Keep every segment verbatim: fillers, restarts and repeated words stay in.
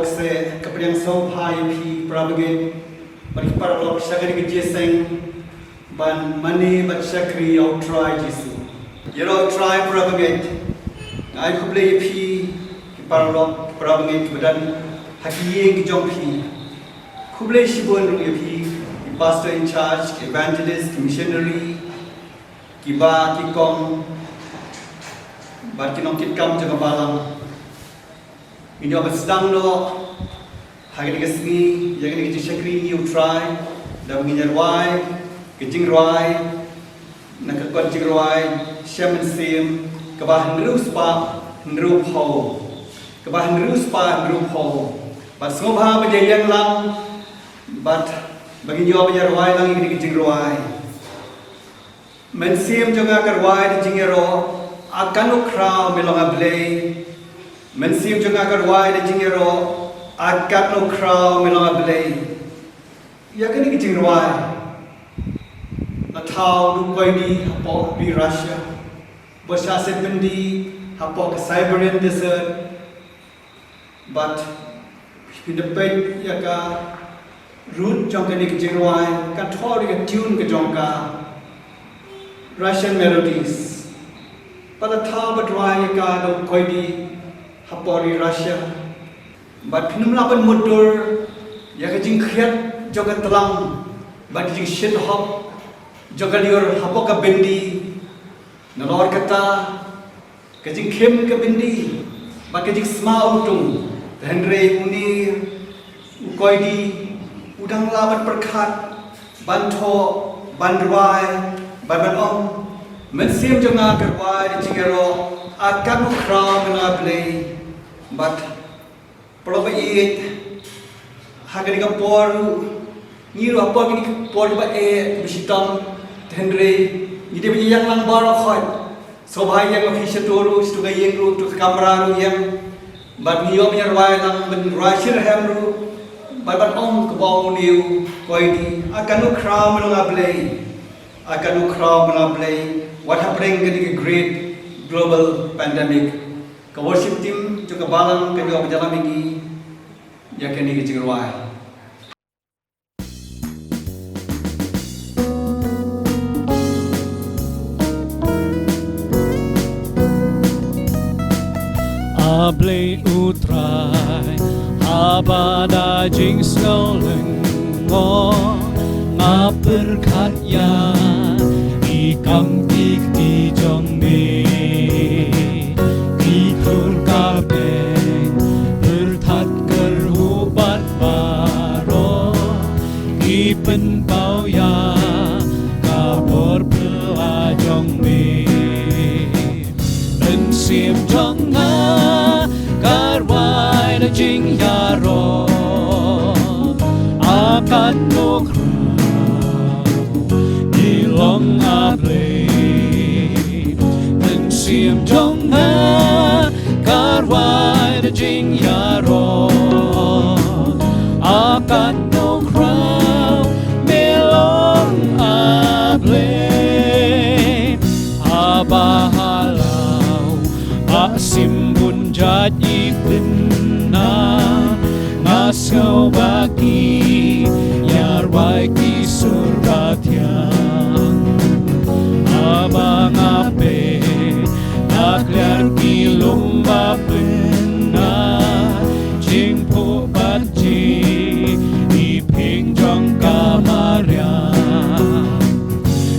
Sa ka pdiang sngewbha ïa phi para bangeit bad ki paralok sha kane ka jingïaseng ban mane bad shakri ïa U Trai Jisu. Ïaroh U Trai para bangeit. Nga ai khublei ïa phi ki paralok ki para bangeit kiba don ha ki ïing ki jong phi. Khublei shibun ruh ïa phi ki pastor in charge, ki evangelist, ki missionary, ki ba, ki kong bad ki nongkitkam jong ka balang. Ngin ïoh ban sdang noh ha kane ka sngi ïa kane ka jingshakri ïa U Trai da ba ngin ïa rwai ka jingrwai na ka kot jingrwai Shem Mynsiem kaba hynriew spah hynriew phew, kaba hynriew spah hynriew phew. Bad sngewbha ba ïa ïeng lang bad ba ngin ïoh ban ïa rwai lang ïa kane ka jingrwai. Mynsiem jong nga ka rwai da jingïaroh, A katno khraw me long A Blei. Mynsiem jong nga ka rwai da jingïaroh, A katno khraw me long A Blei. Ïa kane ka jingrwai la thaw da u koidi hapoh ri Russia ba shah set byndi hapoh ka Siberian Desert. Bad phin da peit ïa ka root jong kane ka jingrwai, ka thoh ïa ka tune ka jong ka, Russian Melodies. Bad la thaw bad rwai ïa ka da u koidi hapoh ri Russia. Bad phin ym lah ban mutdur ïa ka jingkhiat jong ka tlang bad ka jingshit hok jong ka lyiur hapoh ka byndi. Nalor kata, ka jingkhim ka byndi bad ka jingsma u tung, te hynrei une u koidi u dang lah ban pyrkhat, ban thoh, ban rwai, ban ban ong, Mynsiem jong nga ka rwai da jingïaroh, A katno khraw me long A Blei. Bad para bangeit, ha kane ka por ruh, ngi ruh ha por kine ki por kiba eh kiba shitom, te hynrei ngi dei ban ïeng lang baroh khoit. Sngewbha ïeng ma phi shato ruh, shato ka ïing ruh, shato ka kamra ruh ïeng. Bad ngi ïoh ban ïa rwai lang, ban rwai shitrhem ruh. Bad ban ong kumba ong une u koidi, A katno khraw me long A Blei. A katno khraw me long A Blei. Wat hapdeng kane ka great global pandemic, ka worship team jong ka balang kan ïoh ban ïalam ïa ngi ïa kane ka jingrwai. A Blei U Trai, haba da jingsngew lyngngoh nga pyrkhat ïa ki kam ki kti jong me. Ki khur ka beng, pyrthat kyrhuh bad baroh ki pynpaw ïa ka bor phylla jong me. Mynsiem jong nga ka rwai da jingïaroh, A katno khraw me long A Blei. Mynsiem jong nga ka rwai da jingïaroh, A katno khraw me long A Blei. Haba halor ba sim bun jait i kynna, nga sngew ba ki ïa rwai ki sur ba thiang. Haba nga peit na kliar ki lum ba pynngad, jingphuh bad jingiphieng jong ka Maria.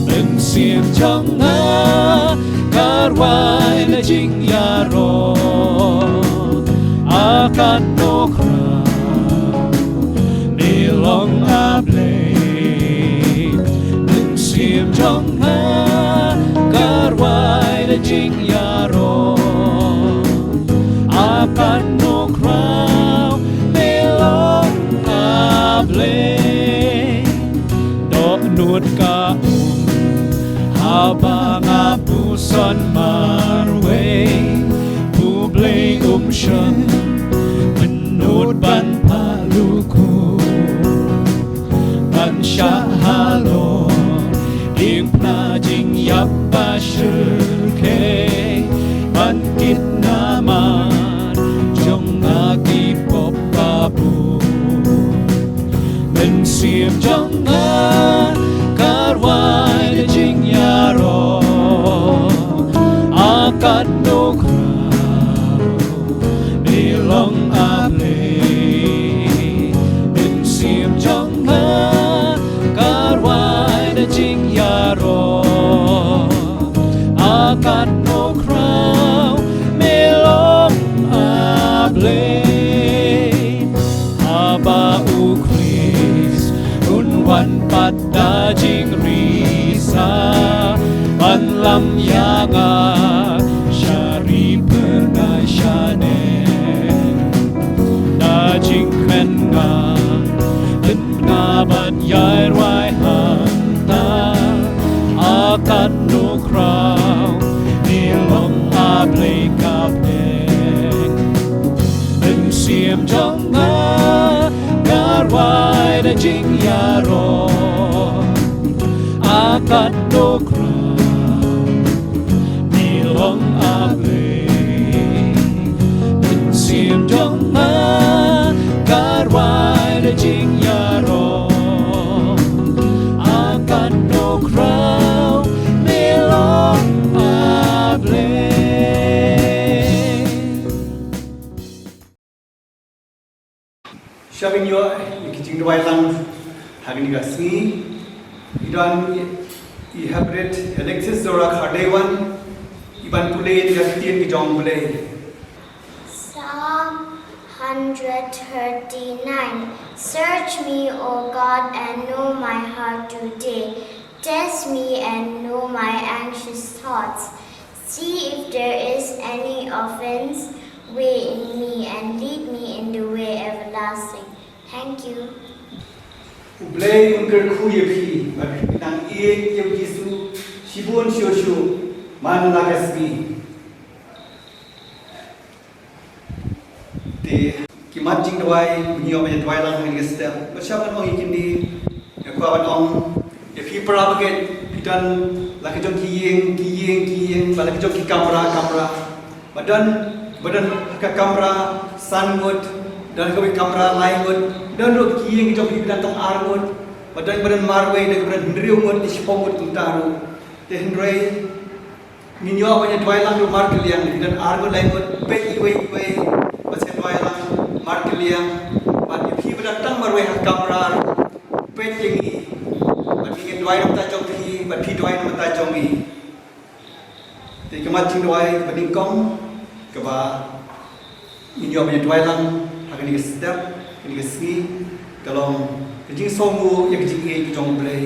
Mynsiem jong nga ka rwai da jingïaroh, A katno khraw me long A Blei. Mynsiem jong nga ka rwai da jingïaroh, A katno khraw me long A Blei. Dohnud ka um haba nga puson marwei, U Blei um shong pynnud ban pha lukhum, ban shah halor ïing phna jingïap ba shyrkhei, ban kit namar jong nga ki pop ba Ïa nga sha ri pyrnai shane, da jingkmen nga, nga ban ïai rwai hangta. A katno khraw, ngi long a Blei ka pdeng. Mynsiem jong nga, nga rwai da jingïaroh. A katno khraw, ngi long a Blei. Mynsiem jong nga, nga rwai da jingïaroh. A katno khraw, ngi long a Blei. Sha ban ïoh ïa ki jingduwai lang ha kane ka sngi, i don i, i hapdeng Alexis Dora Khardewan, i ban pule ïa ka ktien ka jong U Blei. Psalm hundred thirty-nine. Search me, O God, and know my heart today. Test me and know my anxious thoughts. See if there is any offense way in me and lead me in the way everlasting. Thank you. U Blei un kyrkhu ïa phi, ba phin nang ïeit ïa u Jisu shibun shuh shuh man la ka sngi. Te ki mat jingduwai, ngi ïoh ban ïa duwai lang ha kane ka step. Bad sha ban ong ïa kine, nga kwah ban ong ïa phi para bangeit, phi don la ka jong ki ïing, ki ïing, ki ïing, bad la ka jong ki kamra, kamra. Ba don, ba don ha ka kamra san ngut, don ha kawei ka kamra lai ngut, don ruh ki ïing ki jong phi ba don tang ar ngut, ba don, ba don marwei, don ba don hynriew ngut, shiphew ngut kumta ruh. Te hynrei ngin ïoh ban ïa duwai lang ruh markylliang, don ar ngut lai ngut, peit iwei iwei, bad sa duwai lang markylliang. Bad ïa phi ba don tang marwei ha ka kamra ruh, peit ïa ngi. Bad ngin duwai na ka bynta jong phi, bad phi duwai na ka bynta jong ngi. Te ka mat jingduwai kaba nyngkong kaba ngin ïoh ban ïa duwai lang ha kane ka step, kane ka sngi, ka long ka jingsngewnguh ïa ka jingïeit ka jong U Blei.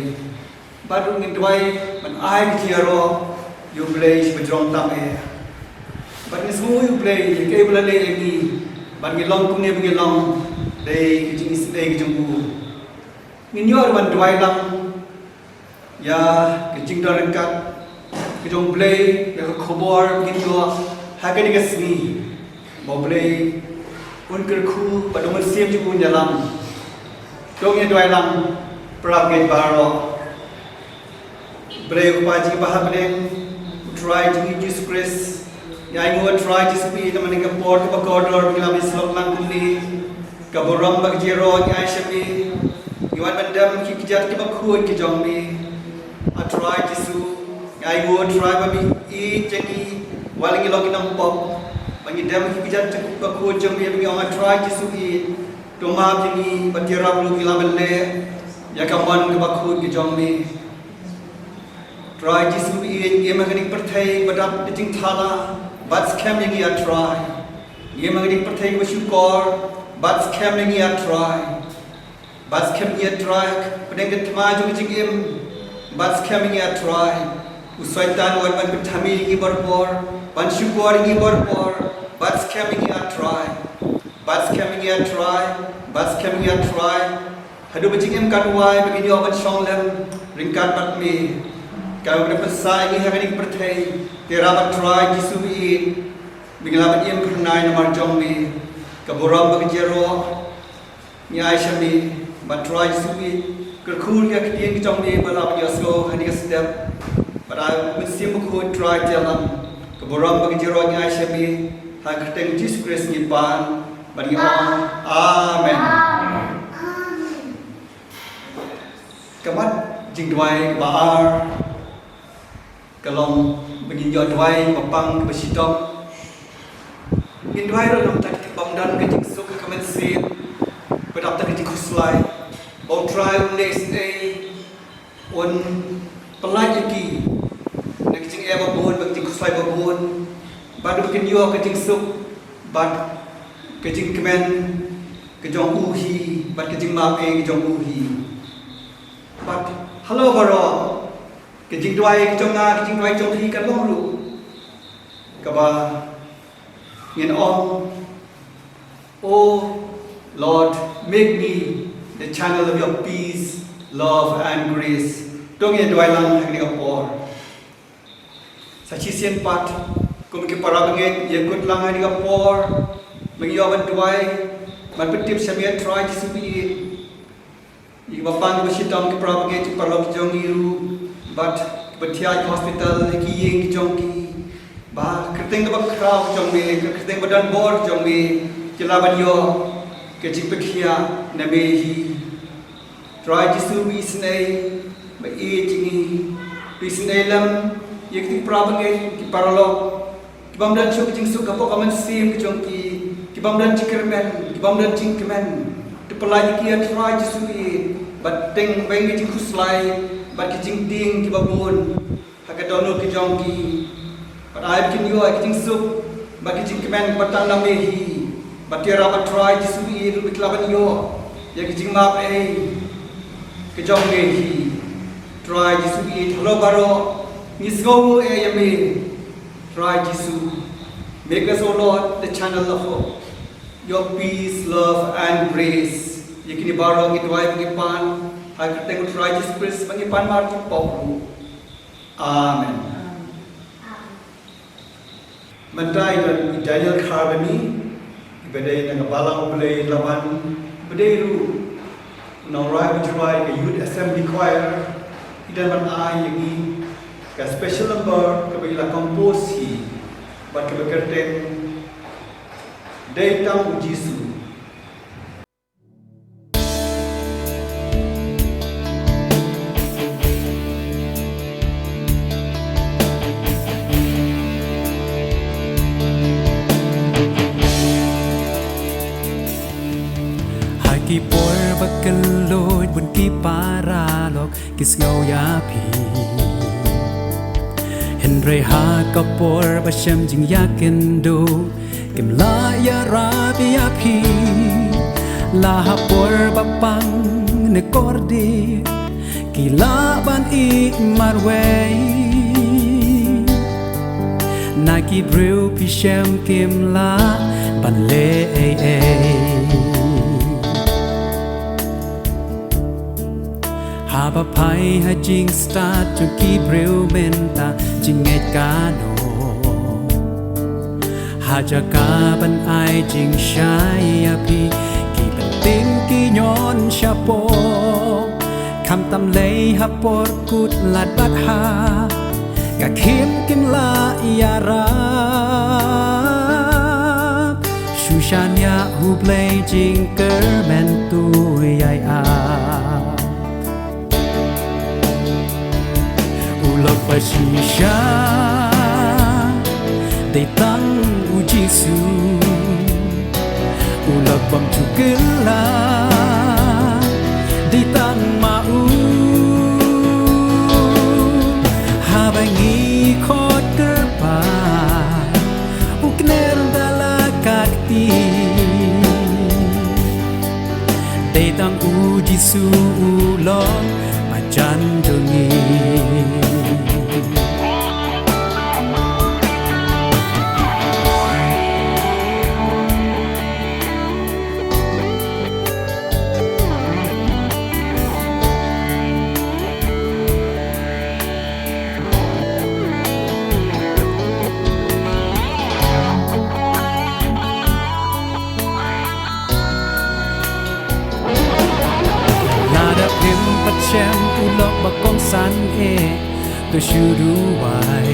Bad ruh ngin duwai ban ai ka jingïaroh ïa U Blei sha ba jrong tam eh. Bad ngin sngewnguh ïa U Blei ïa kaei ba u la leh ïa ngi, bad ngin long kumne ba ngin long, dei ka jingisynei ka jong u. Ngin ïoh ban duwai lang ïa ka jingdon ryngkat ka jong U Blei, ïa ka khubor ba ngin ïoh ha kane ka sngi, ba U Blei un kyrkhu bad U Mynsiem jong u un ïalam. To ngin duwai lang, para bangeit baroh. Blei U Kpa jong ngi ba ha bneng, U Trai jong ngi Jisu Khrist, ngi ainguh, Trai Jisu, ïa kane ka por kaba kordor ba ngi la ïasyllok lang kumne. Ka burom bad ka jingïaroh ngi ai sha me. Ngi wan ban dem ha ki kjat kiba khuid ki jong me. A Trai Jisu, ngi ainguh, Trai, ba me ïeit ïa ngi wat la ngi long ki nongpop. Ba ngi dem ha ki kjat kiba khuid jong me, ba ngi ong, A Trai Jisu, ïeit, to map ïa ngi, bad ïarap ruh ïa ngi lada ngi leh ïa ka mon kaba khuid ka jong me. Trai Jisu, ïeit, ngi im ha kane ka pyrthei ba dap da jingthala, bad skhem ïa ngi, A Trai. Ngi im ha kane ka pyrthei kaba shukor, bad skhem ïa ngi, A Trai. Bad skhem ïa ngi, A Trai, pdeng ka thma jong ka jingim. Bad skhem ïa ngi, A Trai. U Soitan u wan ban pynthame ïa ngi barabor, ban shukor ïa ngi barabor. Bad skhem ïa ngi, A Trai. Bad skhem ïa ngi, A Trai. Bad skhem ïa ngi, A Trai. Haduh ba jingim kan wai, ba ngin ïoh ban shong lem ryngkat bad me. Kaba pynpynsah ïa ngi ha kane ka pyrthei, te ïarap, A Trai Jisu, ïeit, ba ngin lah ban im phyrnai namar jong me. Ka burom bad ka jingïaroh ngi ai sha me, bad Trai Jisu, ïeit, kyrkhu ïa ka ktien ka jong me ba la ban ïohsngew ha kane ka step. Bad ai U Mynsiem Bakhuid, Trai, to ïalam. Ka burom bad ka jingïaroh ngi ai sha me, ha ka kyrteng Jisu Khrist ngi pan bad ngi ong, Amen. Ka mat jingduwai ba ar ka long ba ngin ïoh duwai ba pang kaba shitom. Ngin duwai ruh namar ki bym don ka jingsuk ha ka mynsiem, ba dap da ka jingkhuslai, ba U Trai un leh isynei, un pyllait ïa ki na ka jingeh ba bun, bad ka jingkhuslai ba bun, bad ba kin ïoh ka jingsuk bad ka jingkmen ka jong u hi, bad ka jingmap ei ka jong u hi. Bad halor baroh, Ka jingduwai jong nga, ka jingduwai jong phi ka long ruh kaba ngin ong, "Oh Lord, make me the channel of your peace, love and grace." To ngin duwai lang ha kane ka por. Sa shisien pat, kum ki para bangeit, ïa kut lang ha kane ka por, ba ngin ïoh ban duwai, ban pyntip sha me, Trai Jisu, ïa kiba pang, kiba shitom, ki para bangeit, ki paralok jong ngi ruh, bad kiba thiah ha hospital, ha ki ïing ki jong ki. Ba ka kyrteng kaba khraw jong me, ka kyrteng ba don bor jong me, ki lah ban ïoh ka jingpynkhiah na me hi. Trai Jisu, isynei ba ïeit jong ngi, isynei lem ïa ki para bangeit, ki paralok, ki bym don shuh ka jingsuk hapoh ka mynsiem ka jong ki, ki bym don jingkyrmen, ki bym don jingkmen. To pyllait ïa ki, Trai Jisu, ïa, bad teng weng ka jingkhuslai bad ki jingtieng kiba bun ha ka dohnud ka jong ki. Bad ai ba kin ïoh ïa ka jingsuk bad ka jingkmen ba tang na me hi. Bad te ruh, Trai Jisu, ïa ruh ba ki lah ban ïoh ïa ka jingmap ei ka jong me hi. Trai Jisu, ïa halor baroh ngi sngewnguh ïa me. Trai Jisu, make us, O Lord, the channel of your peace, love and grace. Ïa kine baroh ngi duwai, ngi pan ha ka kyrteng u Trai Jisu Khrist, ba ngi pan markhmat ruh. Amen. Mynta i Daniel Kharbani, iba dei na ka Balang U Blei Laban, iba dei ruh u nongrwai ba ju rwai ka Youth Assembly Choir, i dang ban ai ïa ngi ka special number kaba i la compose hi, bad kaba kyrteng Dei Tang U Jisu. Ha ki por ba kylluid bun ki paralok ki sngew ïa phi. Hynrei ha ka por ba shem jingïakynduh kim lah ïarap ïa phi. La ha por ba pang ne kordit ki lah ban ïeh marwei. Na ki briew phi shem kim lah ban leh ei ei. Haba phai ha jingstad jong ki briew mynta jingngeit ka long. Ha jaka ban ai jingshai ïa phi ki bynting ki ñion shapoh. Khamtam lei ha por kut lad bad ha ka khim kim lah ïarap. Shu shaniah ha U Blei jingkyrmen to ïai ap. U lok ba shisha dei tang U Jisu. U lok bym ju kylla dei tang ma u. Haba ngi khot kyrpad u kner da la ka kti. Dei tang U Jisu u long ba jan jong ngi. Lada phim pat shem u lok ba kongsan eh, to shu duwai.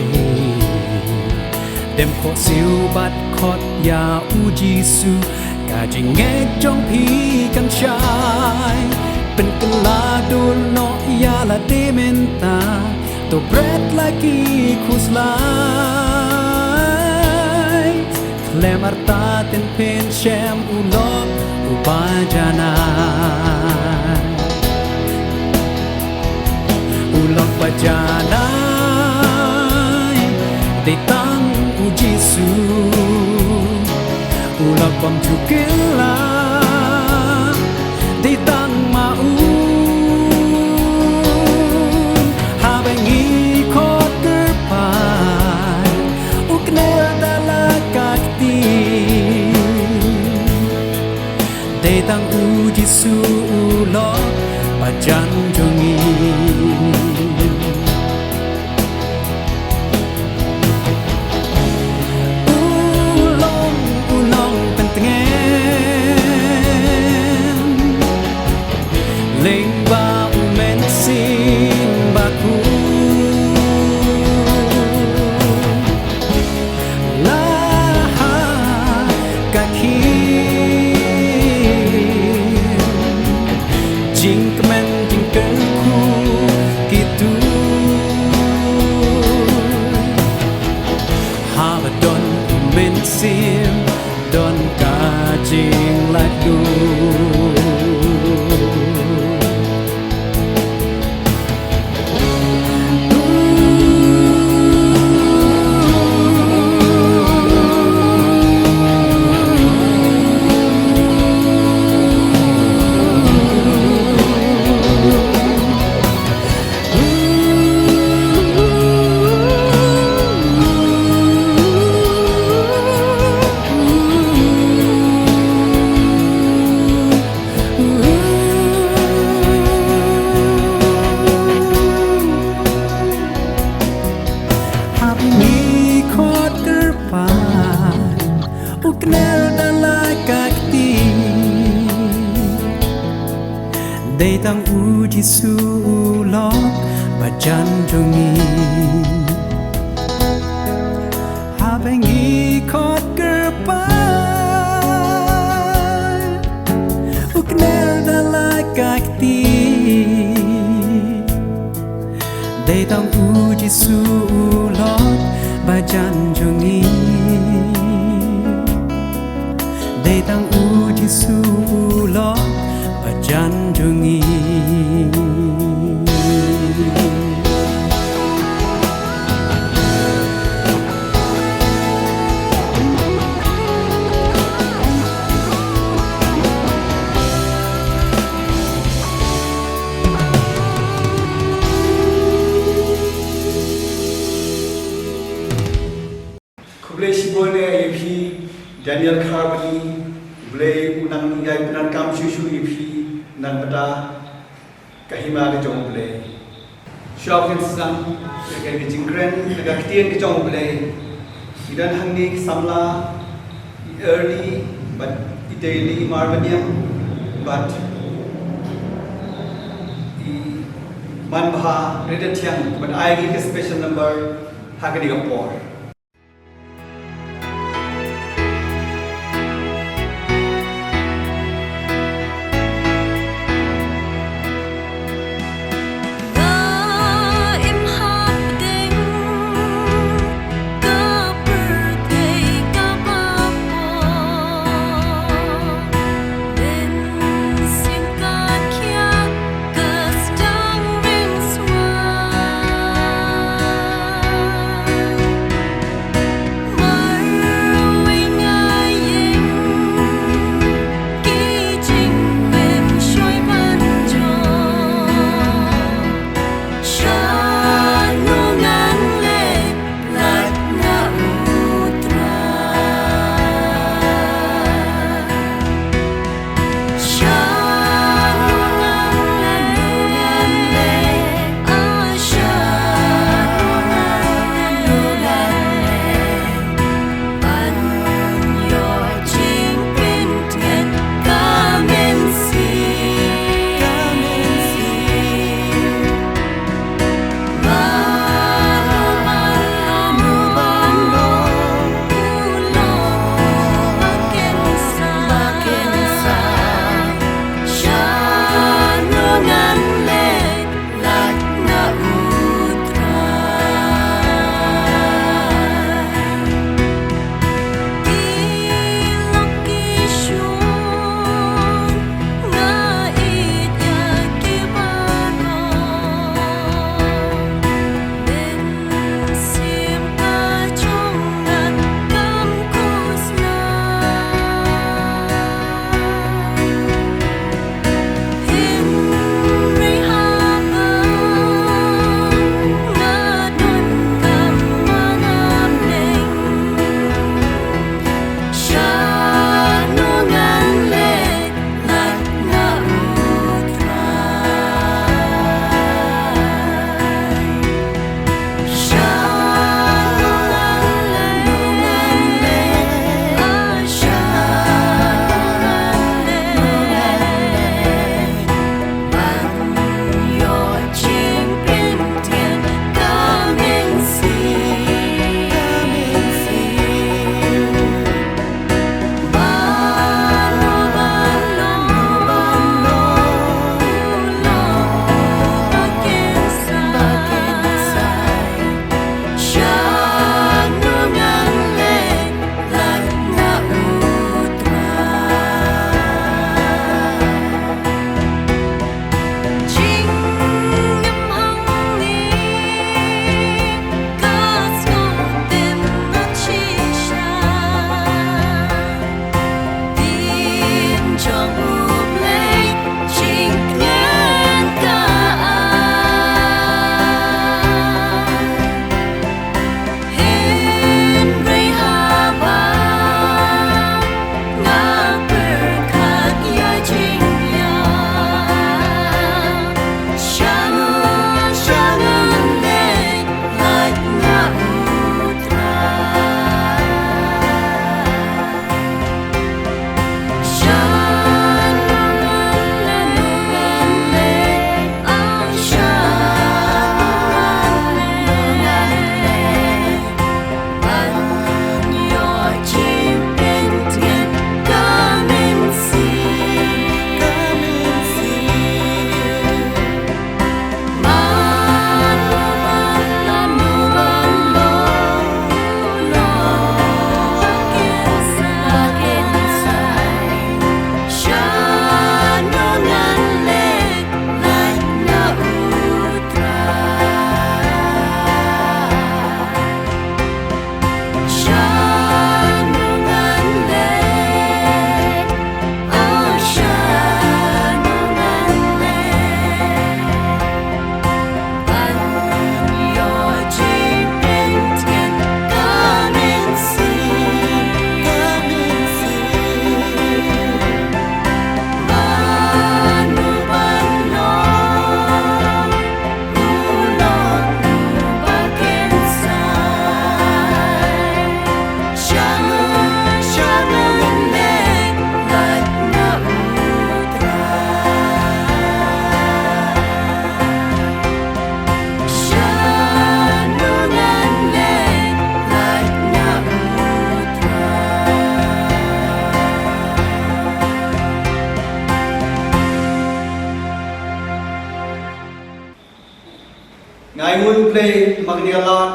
Dem khohsiew bad khot ïa U Jisu, ka jingngeit jong phi kan shai. Pynkylla dur noh ïa lade mynta, to bret la ki khuslai. Khlem artatien phin shem u lok uba janai. U lok ba janai dei tang U Jisu. U lok bym ju kylla dei tang ma u. Haba ngi U Jisu u lok ba jan jong ngi. U long u nongpyntngen lyngba u Mynsiem Bakhuid. La ha ka khie jingkmen jingkyrkhu ki tuid. Haba don u Mynsiem don ka jinglaitluid. Haba ngi khot kyrpad, u knel da la ka kti. Dei tang u Jisu u lok ba jan jong ngi. Haba ngi khot kyrpad, u knel da la ka kti. Dei tang u Jisu u lok ba jan jong ngi. Dei tang u Jisu u lok ba jan jong ngi. Khublei shibun ïa phi Daniel Kharbani, Blei u nang ïai pyndonkam shuh shuh ïa phi na ka bynta ka hima ka jong U Blei. Shuwa ban sdang ïa ka jingkren na ka ktien ka jong U Blei, ngi don hangne ki samla, i Early bad i Daily, i Marbaniang bad i Manbha, Rita Thiang, bad ai ngi ka special number ha kane ka por. Ngai nguh ïa U Blei namar kane ka lad,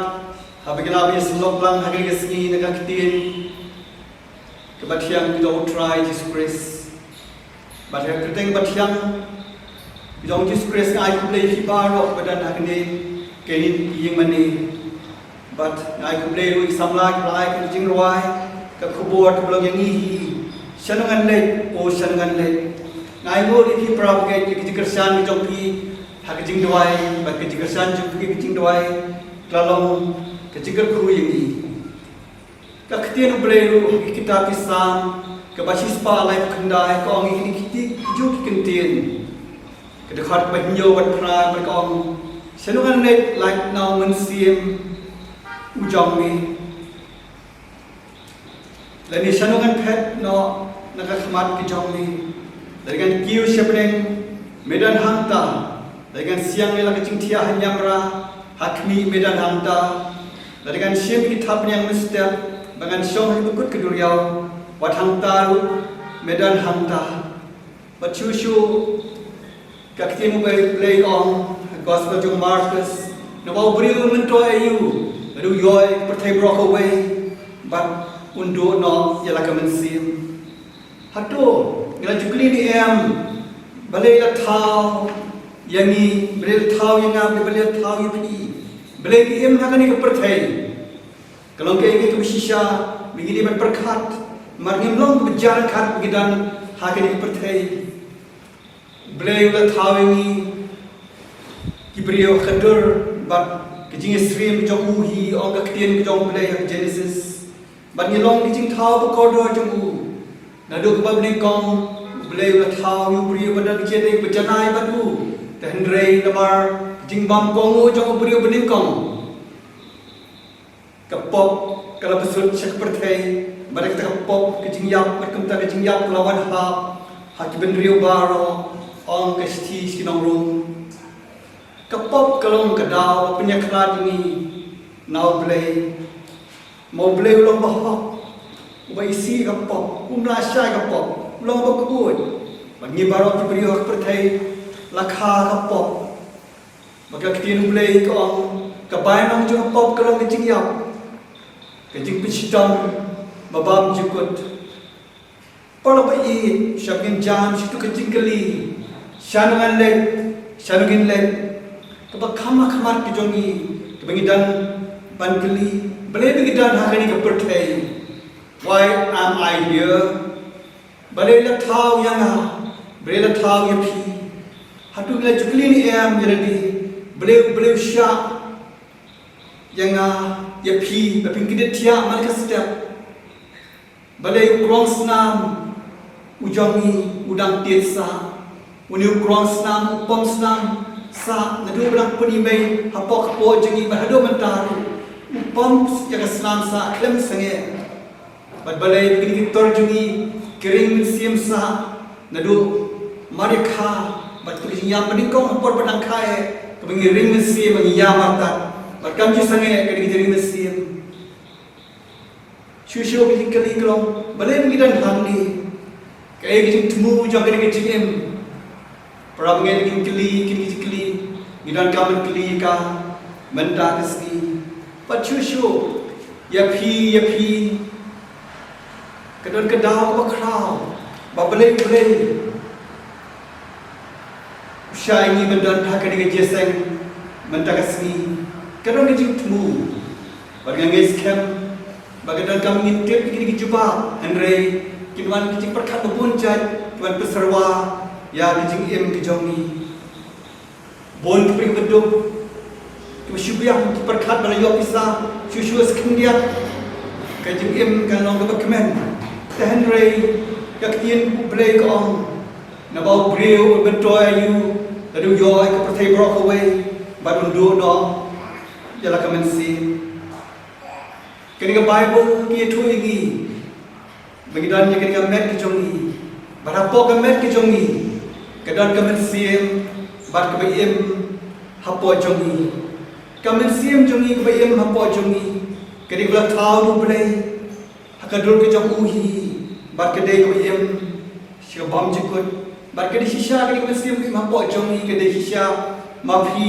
haba ngi la ïasyllok lang ha kane ka sngi na ka ktien kaba thiang ka jong U Trai Jisu Khrist. Bad ha ka kyrteng kaba thiang ka jong U Jisu Khrist, nga ai khublei ïa phi baroh kiba don ha kane ka ïing mane. Bad nga ai khublei ruh ïa ki samla kiba la ai ka jingrwai, ka khubor kaba long ïa ngi hi, Shano ngan leit, o shano ngan leit. Nga ai nguh ïa phi para bangeit ïa ka jingkyrshan ka jong phi ha ka jingduwai, bad ka jingkyrshan jong phi ha ka jingduwai ka la long ka jingkyrkhu ïa ngi. Ka ktien U Blei ruh ha ka kitab ki Salm kaba shispah laiphew khyndai ka ong ïa kine ki ti, ki ju ki kyntien. Ka dkhot kaba hynñiew bad phra bad ka ong, shano ngan leit lait na u mynsiem u jong me, lane shano ngan phet noh na ka khmat ka jong me? Lada ngan kiew sha bneng, me don hangta. Lada ngan siang ïa la ka jingthiah ha niamra, ha khmih, me don hangta. Lada ngan shim ïa ki thapniang mynstep, ba ngan shong ha ki bakut ka duriaw, wat hangta ruh me don hangta. Bad shuh shuh ka ktien U Blei ka ong ha ka Gospel jong u Markos, naba u briew un myntoi aïu, lada u ïoh ïa ka pyrthei baroh kawei bad un duh noh ïa la ka mynsiem. Hato ngi la ju kylli ne em, balei la thaw ïa ngi, balei la thaw ïa nga, balei la thaw ïa phi? Balei ngi im ha kane ka pyrthei? Ka long kaei kaei kaba shisha ba ngi dei ban pyrkhat, namar ngim long kaba jia ryngkat ba ngi don ha kane ka pyrthei. U Blei u la thaw ïa ngi ki briew ha ka dur, bad ka jingïasyriem jong u hi, ong ka ktien ka jong U Blei ha Genesis. Bad ngi long ki jingthaw ba kordor jong u. Naduh kaba nyngkong U Blei u la thaw ïa u briew ban don ka jingïadei ba janai bad u. Te hynrei namar ka jingbam kohnguh jong u briew ba nyngkong, ka pop ka la bsut sha ka pyrthei, bad da kata ka pop ka jingïap, bad kumta ka jingïap ka la wan hap ha ki bynriew baroh, ong ka shithi sha ki nong Rom. Ka pop ka long ka daw ba pynïakhlad ïa ngi na U Blei. Ma U Blei u long bahok, uba isih ïa ka pop, um lah shai ïa ka pop, u long uba khuid. Bad ngi baroh ki briew ha ka pyrthei la kha ka pop. Bad ka ktien U Blei ka ong, ka bainong jong ka pop ka long ka jingïap, ka jingpynshitom ba bymjukut. Paralok ba ïeit, shuwa ngin jan sha katu ka jingkylli, shano ngan leit, shano ngin leit, kaba kham ha khmat ka jong ngi, kaba ngi don ban kylli, balei ba ngi don ha kane ka pyrthei? Why am I here? Balei la thaw ïa nga? Balei la thaw ïa phi? Hato ngi la ju kylli ne em ïa lade, balei, balei u shah ïa nga, ïa phi, ba phin kyndit thiah man la ka step? Balei u krong snam u jong ngi u dang tied sah? Une u krong snam u pom snam sah naduh ba dang pun i mei hapoh kpoh jong ngi, bad haduh mynta ruh u pom ïa ka snam sah khlem sangeh. Bad balei ba kine ki tor jong ngi ki ring mynsiem sah naduh mar ïa kha, bad katu ka jingïam ba nyngkong ha por ba dang kha eh, kaba ngi ring mynsiem, ba ngi ïam artat, bad kam ju sangeh kane ka jingring mynsiem. Shuh shuh ka jingkylli ka long, balei ba ngi don hangne? Kaei ka jingthmu jong kane ka jingim? Para bangeit, ngi kylli kine ki jingkylli, ngi donkam ban kylli ka mynta ka sngi. Bad shuh shuh, ïa phi, ïa phi, ka don ka daw kaba khraw ba Blei, Blei u shah ïa ngi ban don ha kane ka jingïaseng mynta ka sngi. Ka don ka jingthmu, bad nga ngeit skhem ba ka donkam ngin tip ïa kine ki jubab, hynrei kin wan ki jingpyrkhat ba bun jait, ki wan pynsyrwa ïa ka jingim ka jong ngi. Bun ki briew ba duk, kiba shu biang, ki pyrkhat ba la ïoh pisa shuh shuh sa khyndiat, ka jingim kan long kaba kmen. Te hynrei ka ktien U Blei ka ong, naba u briew un myntoi aïu, lada u ïoh ïa ka pyrthei baroh kawei bad un duh noh ïa la ka mynsiem. Kane ka Baibl ka ïathuh ïa ngi ba ngi don ïa kane ka met ka jong ngi, bad hapoh ka met ka jong ngi ka don ka mynsiem bad kaba im hapoh jong ngi. Ka mynsiem jong ngi kaba im hapoh jong ngi ka dei kaba la thaw da U Blei ha ka dur ka jong u hi, bad ka dei kaba im sha ka bymjukut. Bad ka dei shisha, ka dei ka mynsiem kaba im hapoh jong ngi, ka dei shisha ma phi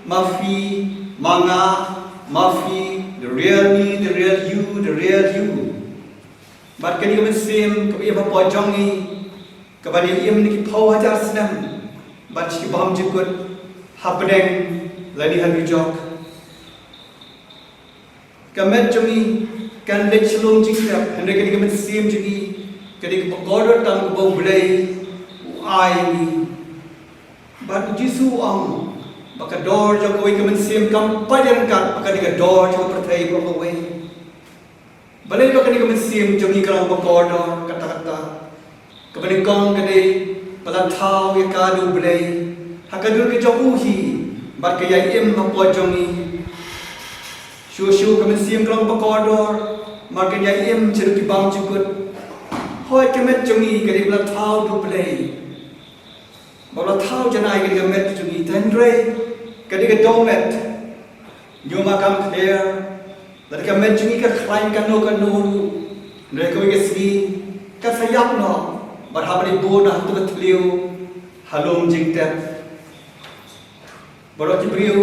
Ma phi, ma nga, ma phi, the real me, the real you, the real you. Bad kane ka mynsiem kaba im hapoh jong ngi, kaba ngi im na ki phew hajar snem, bad shi bymjukut, ha bneng lane ha dujok. Ka met jong ngi kan leit sha lum jingtep, hynrei kane ka mynsiem jong ngi ka dei kaba kordor tang kaba U Blei u ai ïa ngi. Bad U Jisu u ong ba ka dor jong kawei ka mynsiem kam pat ïaryngkat bad ka dei ka dor jong ka pyrthei baroh kawei. Balei ba kane ka mynsiem jong ngi ka long ba kordor? Kata kata, kaba nyngkong ka dei ba la thaw ïa ka da U Blei ha ka dur ka jong u hi, bad ka ïai im hapoh jong ngi. Shuh shuh ka mynsiem ka long ba kordor namar ka ïai im shaduh ki bymjukut. Hooid, ka met jong ngi ka dei ba la thaw da U Blei, ba la thaw janai ïa kane ka met jong ngi, hynrei ka dei ka dewmet. Ñiuma kam khlieh, lada ka met jong ngi ka khlaiñ kano kano ruh, hynrei kawei ka sngi kan sa ïap noh, bad haba ngi bun na ha kato ka thliew, ha lum jingtep. Baroh ki briew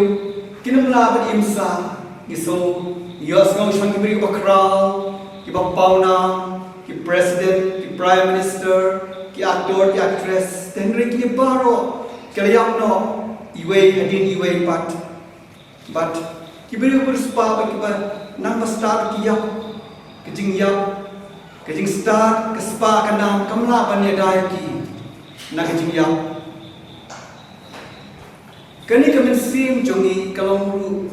kin ym lah ban im sah. Ngi sngew, ngi ïohsngew shaphang ki briew ba khraw, kiba pawnam, ki president, ki prime minister, ki actor, ki actress, hynrei kine baroh ki la ïap noh, iwei hadien iwei pat. Bad ki briew ba riewspah bad kiba nang ba stad ki ïap, ka jingïap, ka jingstad, ka spah ka nam kam lah ban ïada ïa ki na ka jingïap. Kane ka mynsiem jong ngi ka long ruh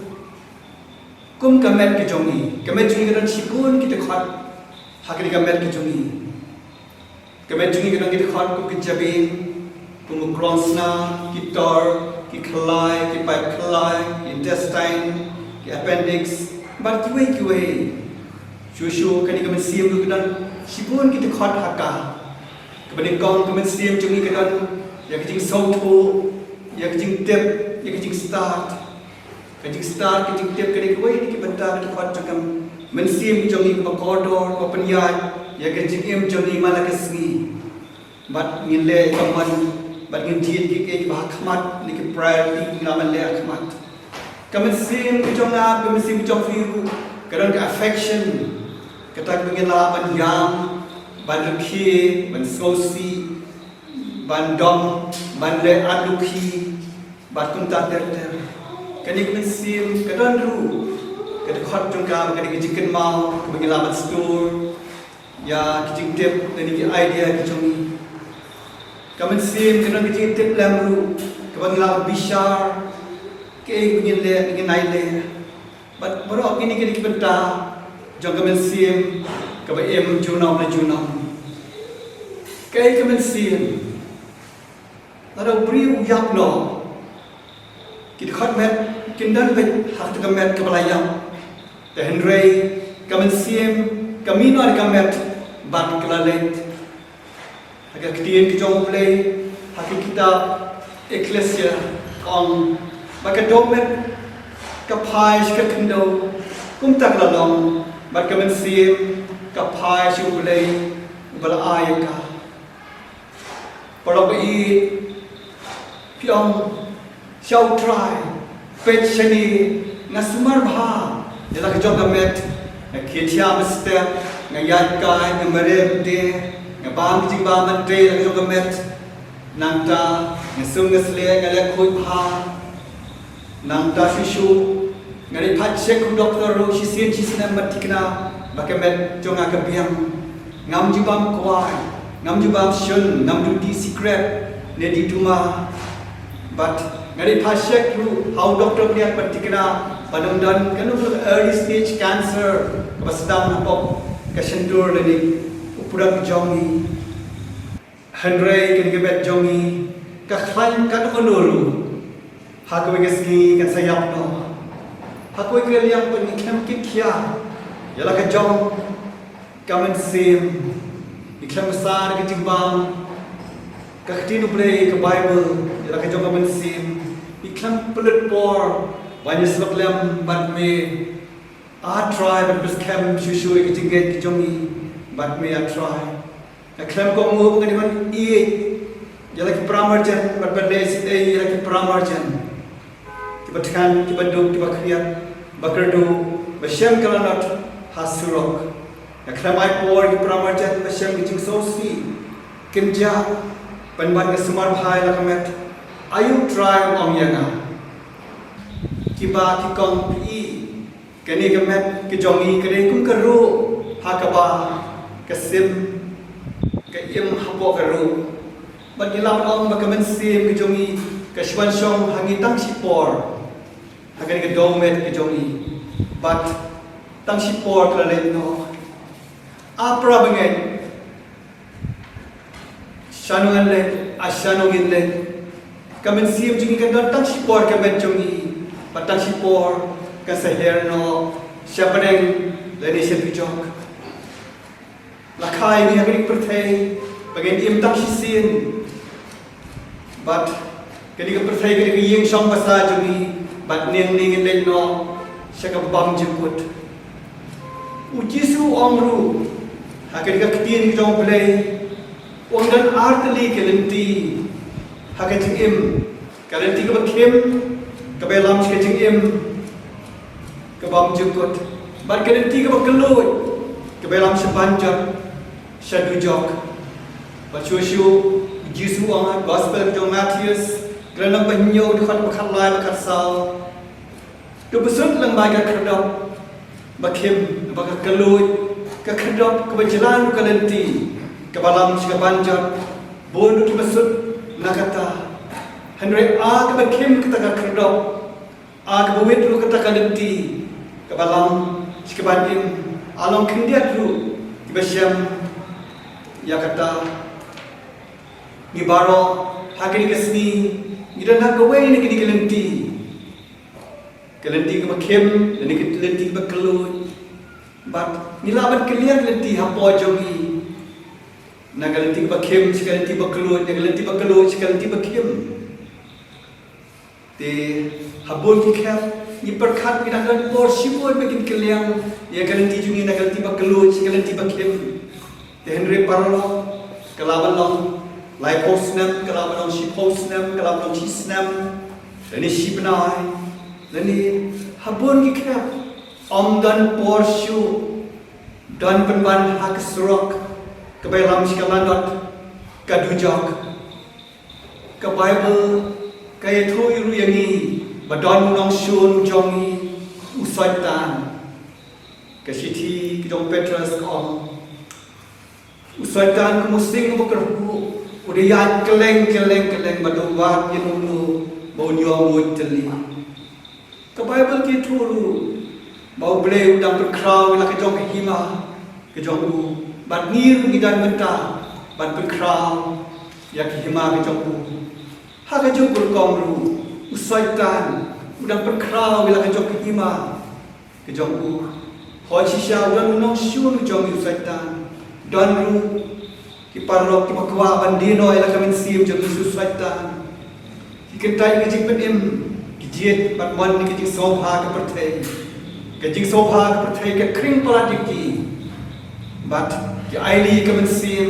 kum ka met ka jong ngi. Ka met jong ngi ka don shibun ki dkhot ha kane ka met ka jong ngi. Ka met jong ngi ka don ki dkhot kum ki jabieng, kum u krongsnam, ki tor, ki khyllai, ki paip khyllai, ki intestine, ki appendix, bad kiwei kiwei. Shuh shuh kane ka mynsiem ruh ka don shibun ki dkhot ha ka. Kaba nyngkong, ka mynsiem jong ngi ka don ïa ka jingsngewthuh, ïa ka jingtip, ïa ka jingstad. Ka jingstad, ka jingtip ka dei kawei na ki bynta, ka dei ka dkhot jong ka mynsiem jong ngi kaba kordor, kaba pynïaid ïa ka jingim jong ngi man la ka sngi. Bad ngin leh ïa ka mon, bad ngin jied ïa kiei kiba ha khmat, na ki priority ba ngi lah ban leh ha khmat. Ka mynsiem ka jong nga, ka mynsiem ka jong phi ruh ka don ka affection, kata kaba ngi lah ban ïam, ban rkhie, ban sngewsih, ban dom, ban leh artatien, bad kumta ter ter. Kane ka mynsiem ka don ruh ka dkhot jong ka, ka dei ka jingkynmaw kaba ngi lah ban store ïa ki jingtip lane ki idea ki jong ngi. Ka mynsiem ka don ka jingtip lem ruh kaba ngi lah ban bishar kaei ba ngin leh, ngin ai leh. Bad baroh kine ki dei ki bynta jong ka mynsiem kaba im junom la junom. Kaei ka mynsiem? Lada u briew u ïap noh, ki dkhot met kin don beit ha kata ka met kaba la ïap. Te hynrei ka mynsiem ka mih noh na ka met bad ka la leit. Ha ka ktien ka jong U Blei, ha ka kitab Ecclesia, ka ong ba ka dewmet ka phai sha ka khyndew, kumta ka la long, bad ka mynsiem ka phai sha U Blei uba la ai ïa ka. Paralok ba ïeit, phi ong, sha U Trai, peit shane, nga sumar bha ïa la ka jong ka met, nga khie thiah mynstep, nga ïaid kai, nga mareh mynta, nga bam ka jingbam mynta ïa la ka jong ka met. Nangta nga sum nga slieh, nga leh khuid bha. Nangta shuh shuh nga dei phah check u doktor ruh shisien shisnem ban thikna ba ka met jong nga ka biang. Ngam ju bam kwai, ngam ju bam shun, ngam ju dih sikret ne dih duma. Bad nga dei phah check ruh ha u doktor pdiang ban thikna ba dang don kano ka early stage cancer kaba sdang hapoh ka shyntur lane u prut jong ngi. Hynrei kane ka met jong ngi ka khlaiñ katno katno ruh, ha kawei ka sngi kan sa ïap noh. Ha kawei ka liang pat ngi khlem kit khia ïa la ka jong ka mynsiem. Ngi khlem bsa da ka jingbam. Ka ktien U Blei, ka Baibl, ïa la ka jong ka mynsiem. Ngi khlem pynlut por ban ïasyllok lem bad me. Ah Trai, ban pynskhem shuh shuh ïa ki jingngeit ki jong ngi bad me, ah Trai. Nga khlem kohnguh ba nga dei ban ïeit ïa la ki paramarjan bad ban leh shisha ïa la ki paramarjan. Kiba thngan, kiba duk, kiba khriat, ba kyrduh, ba shem ka lanot ha surok. Nga khlem ai por ïa ki para marjan ba shem ki jingsngewsih, kynjah, pynban ka sumar bha ïa la ka met. Aïu Trai, ong ïa nga. Kiba ki kong phi i, kane ka met ka jong i ka dei kum ka ruh ha kaba ka sim ka im hapoh ka ruh. Bad ngi lah ban ong ba ka mynsiem ka jong i ka shu wan shong ha ngi tang shipor ha kane ka dewmet ka jong i. Bad tang shipor ka la leit noh. A para bangeit, shano ngan leit, a shano ngin leit? Ka mynsiem jong ngi kan don tang shipor ka met jong ngi, bad tang shipor kan sa her noh sha bneng lane sha dujok. La kha ïa ngi ha kane ka pyrthei ba ngin im tang shisien. Bad kane ka pyrthei kane ka ïing shong basa jong ngi, bad ngi ngin leit noh sha kaba bymjukut. U Jisu u ong ruh ha kane ka ktien ka jong U Blei, u ong don ar tylli ki lynti ha ka jingim. Ka lynti kaba khim, kaba ïalam sha ka jingim ka bymjukut. Bad ka lynti kaba kylluid, kaba ïalam sha ban jot sha dujok. Bad shuh shuh U Jisu u ong ha Gospel ka jong u Mathaios, ka lynnong ba hynñiew, dkhot ba khatlai bad khatsaw. To bsut lyngba ka khyrdop ba khim, ba ka kylluid, ka khyrdop kaba jlan ruh ka lynti kaba lam sha ka ban jot. Bun ruh kiba sut na kata. Hynrei a kaba khim kata ka khyrdop, a kaba wit ruh kata ka lynti kaba lam sha ka ban im, a long khyndiat ruh kiba shem ïa kata. Ngi baroh ha kane ka sngi ngi don ha kawei na kine ki lynti. Ka lynti kaba khim, lane ka lynti kaba kylluid. Bad ngi lah ban kylliang lynti hapoh jong ngi, na ka lynti kaba khim sha ka lynti ba kylluid, na ka lynti ba kylluid sha ka lynti ba khim. Te ha bun ki khep ngi pyrkhat ngi dang don por shibun ba ngin kylliang ïa ka lynti jong ngi na ka lynti ba kylluid sha ka lynti ba khim. Te hynrei paralok, ka lah ban long laiphew snem, ka lah ban long shiphew snem, ka lah ban long shi snem, lane shi bnai, lane ha bun ki khep. Ym don por shuh, don pynban ha ka surok kaba ïalam sha ka lanot ka dujok. Ka Baibl ka ïathuh ruh ïa ngi ba don u nongshun jong ngi, u Soitan. Ka shithi ka jong u Petros ka ong, u Soitan kum u sing uba kyrhuh, u da ïaid kylleng kylleng kylleng bad u wad ïa uno uno ba un ïoh muid tylli. Ka Baibl ka ïathuh ruh ba U Blei u dang pynkhraw ïa la ka jong ka hima ka jong u, bad ngi ruh ngi dang bynta ban pynkhraw ïa ka hima ka jong u. Ha kajuh ka rukom ruh u Soitan u dang pynkhraw ïa la ka jong ka hima ka jong u. Hooid, shisha u don u nongshun u jong ngi u Soitan. Don ruh ki paralok kiba kwah ban die noh ïa la ka mynsiem jong ngi sha u Soitan. Ki kyntait ka jingpynim, ki jied bad mon ïa ka jingsngewbha ka pyrthei. Ka jingsngewbha ka pyrthei ka khring palat ïa ki, bad ki ailad ïa ka mynsiem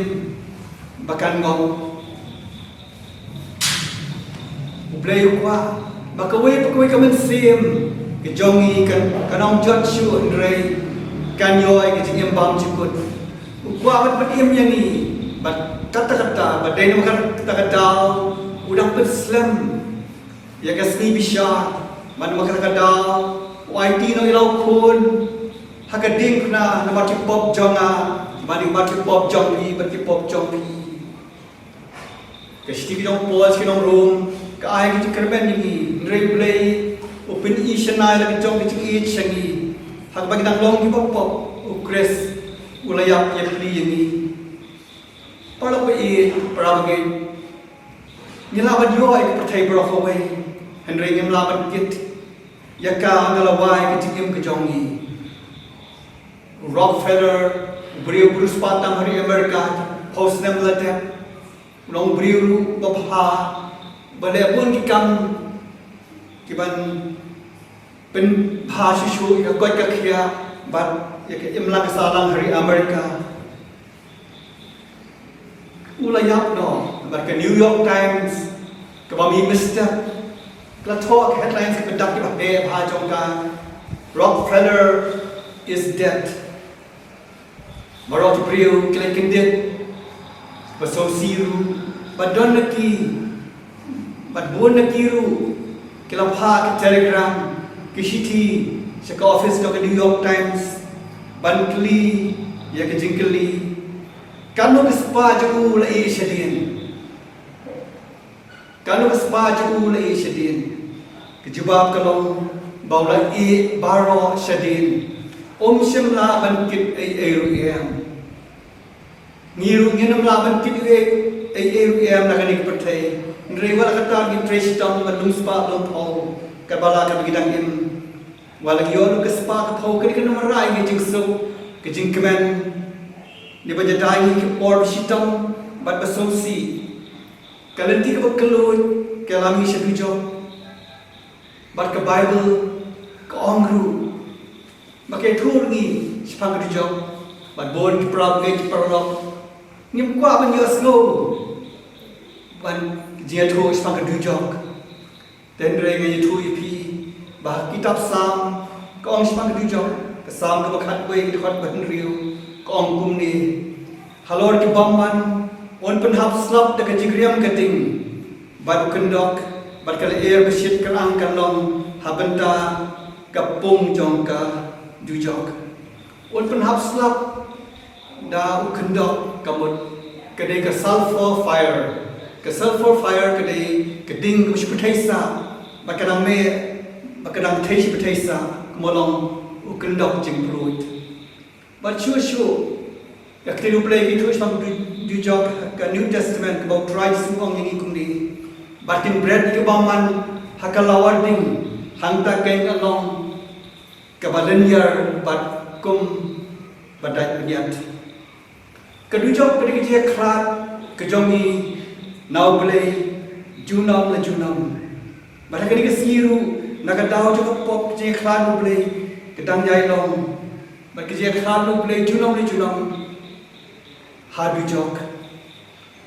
ba kan ngop. U Blei u kwah ba kawei pa kawei ka mynsiem ka jong ngi kan, kan ym jot shuh, hynrei kan ïoh ïa ka jingim bymjukut. U kwah ban pynim ïa ngi bad katta katta, bad dei namar kata ka daw u dang pynslem ïa ka sngi bishar, bad namar kata ka daw u aiti noh ïa la u Khun ha ka diengphna namar ki pop jong nga, bad namar ki pop jong phi, bad ki pop jong phi. Ka shithi ka jong u Paul sha ki nong Rom ka ai ka jingkyrmen ïa ngi, hynrei U Blei u pyni shynna ïa la ka jong ka jingïeit sha ngi, ha kaba ngi dang long kiba pop, u Khrist u la ïap ïapli ïa ngi. Paralok ba ïeit, para bangeit, ngi lah ban ïoh ïa ka pyrthei baroh kawei, hynrei ngim lah ban kit ïa ka da lawei ka jingim ka jong ngi. U Rockefeller, u briew ba riewspah tam ha ri Amerika, phew snem la dep, u long u briew ruh ba bha, ba leh bun ki kam kiban pynbha shuh shuh ïa ka koit ka khiah bad ïa ka imlang ka sahlang ha ri Amerika. U la ïap noh, bad ka New York Times, kaba mih mynstep, La thoh ka headlines kiba dak kiba heh bha jong ka, Rockefeller is dead. Baroh ki briew ki la kyndit ba sngewsih ruh, ba don na ki, ba bun na ki ruh ki la phah ki telegram, ki shithi sha ka office jong ka New York Times ban kylli ïa ka jingkylli, kano ka spah jong u la ïeh shadien? Kano ka spah jong u la ïeh shadien? Ka jubab ka long ba u la ïeh baroh shadien. Um shym lah ban kit ei ei ruh em. Ngi ruh ngin ym lah ban kit ei ei ruh em na kane ka pyrthei. Hynrei wat la katta ngi trei shitom ban lum spah lum phew, kaba la ka ba ngi dang im. Wat la ngi ïoh ruh ka spah ka phew, kane kan ym wanrah ïa ngi jingsuk, ka jingkmen. Ngi ba ïadei ngi ki por ba shitom bad ba sngewsih. Ka lynti kaba kylluid ka lam ngi sha dujok. Bad ka Baibl ka ong ruh ba ka ïathuh ngi shaphang ka dujok. Bad bun ki para bangeit ki paralok, ngim kwah ban ïohsngew ban jingïathuh shaphang ka dujok. Te hynrei nga ïathuh ïa phi ba ha kitab Salm ka ong shaphang ka dujok, ka Salm kaba khatwei, ka dkhot ba hynriew, ka ong kumne: Halor ki bymman un pynhap slap da ka jingriam ka ding, bad u kyndok bad ka lyer ba shit kyrang kan long ha bynta ka pung jong ka dujok. Un pynhap slap da u kyndok, ka mut ka dei ka sulfur fire. Ka sulfur fire ka dei ka ding kaba shi pyrthei sah, ba ka dang meh, ba ka dang thei shi pyrthei sah, kumba long u kyndok jingpluid. Bad shuh shuh ka ktien U Blei ka ïathuh shaphang du-, dujok, ka New Testament, kaba U Trai Jisu u ong ïa ngi kumne: Bad kin bret ïa ki bymman ha ka lawar ding, hangta kan long kaba lynñiar bad kum ba dait bniat. Ka dujok ka dei ka jingïakhlad ka jong ngi na U Blei junom la junom. Bad ha kane ka sngi ruh, na ka daw jong ka pop, ka jingïakhlad na U Blei ka dang ïai long. Bad ka jingïakhlad na U Blei junom la junom ha dujok.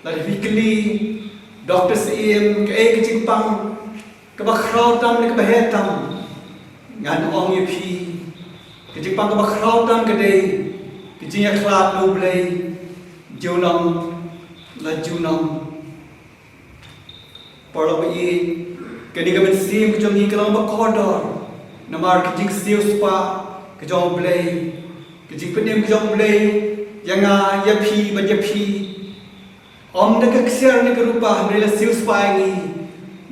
Lada phi kylli Doctor Syiem kaei ka jingpang kaba khraw tam ne kaba heh tam, ngan ong ïa phi, ka jingpang kaba khraw tam ka dei ka jingïakhlad na U Blei junom la junom. Paralok ba ïeit, kane ka mynsiem ka jong ngi ka long ba kordor namar ka jingsiewspah ka jong U Blei, ka jingpynim ka jong U Blei ïa nga, ïa phi bad ïa phi. Ym da ka ksiar ne ka rupa, hynrei la siewspah ïa ngi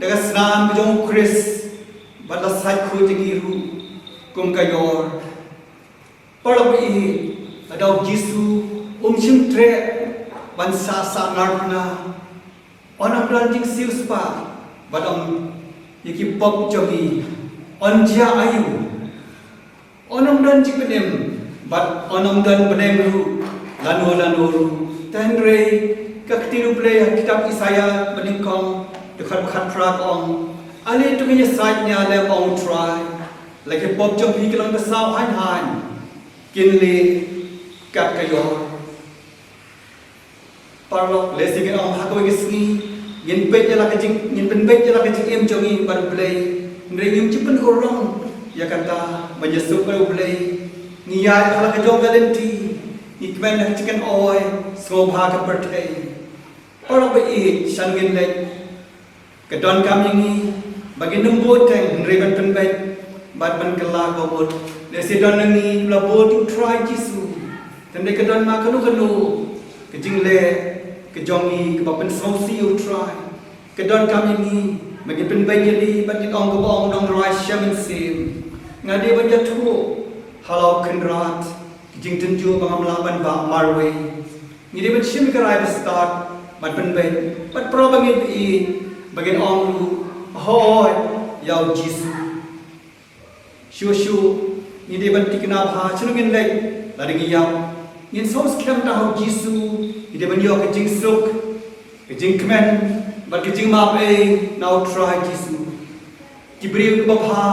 da ka snam ka jong U Khrist, bad la sait khuid ïa ngi ruh kum ka ïor. Paralok ba ïeit, lada U Jisu um shym treh ban sah sahnarphna, un ym don jingsiewspah bad ym ïa ki pop jong ngi, un jia aïu? Un ym don jingpynim bad un ym don bneng ruh lano lano ruh. Te hynrei ka ktien U Blei ha kitab Isaïah banyngkong, dkhot ba khatphra, ka ong: Ale to ngin ïasaid nia lem, ong U Trai, la ki pop jong phi ki long ba saw haiñ haiñ, kin leh kat ka ïor. Paralok, lehse ngin ong ha kawei ka sngi ngin peit ïa la ka jing, ngin pynbeit ïa la ka jingim jong ngi bad U Blei, hynrei ngim ju pynurlong ïa kata ban ïasuk bad U Blei. Ngi ïaid ha la ka jong ka lynti, ngi kmen ha ka jingkynoi sngewbha ka pyrthei. Paralok ba ïeit, shano ngin leit? Ka donkam ïa ngi ba ngin ym bud teng, hynrei ban pynbeit bad ban kylla ka bud. Lehse don na ngi ba la bud ïa U Trai Jisu, hynrei ka don ma kano kano ka jingleh ka jong ngi kaba pynsngewsih ïa U Trai. Ka donkam ïa ngi ba ngin pynbeit ïa lade bad ngin ong kumba ong u nongrwai Shem Mynsiem: Nga dei ban ïathuh ha la u Kynrad ka jingtynjuh ba ngam lah ban bah marwei. Ngi dei ban shim ïa ka rai ba stad bad pynbeit, bad para bangeit ba ïeit ba ngin ong ruh: Hooid ïa U Jisu. Shuh shuh ngi dei ban tikna bha shano ngin leit lada ngi ïap. Ngin sngew skhem tang ha U Jisu, ngi dei ban ïoh ka jingsuk, ka jingkmen bad ka jingmap ei na U Trai Jisu. Ki briew kiba bha